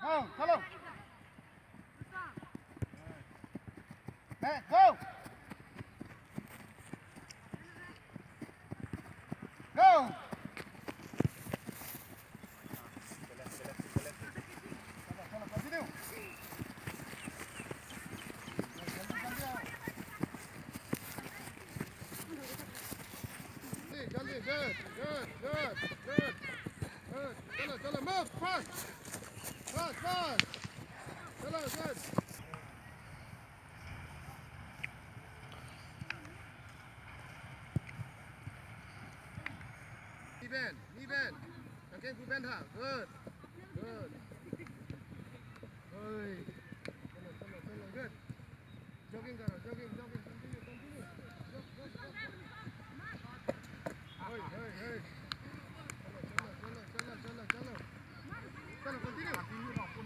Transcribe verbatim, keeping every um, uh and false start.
Go, chalo. Hey, go. Go. Chalo, chalo, continue. Jaldi, jaldi aao. Jaldi, jaldi, good, good, good, good. Good. Chalo, chalo, move, fast. Fast, fast. Chalo, good.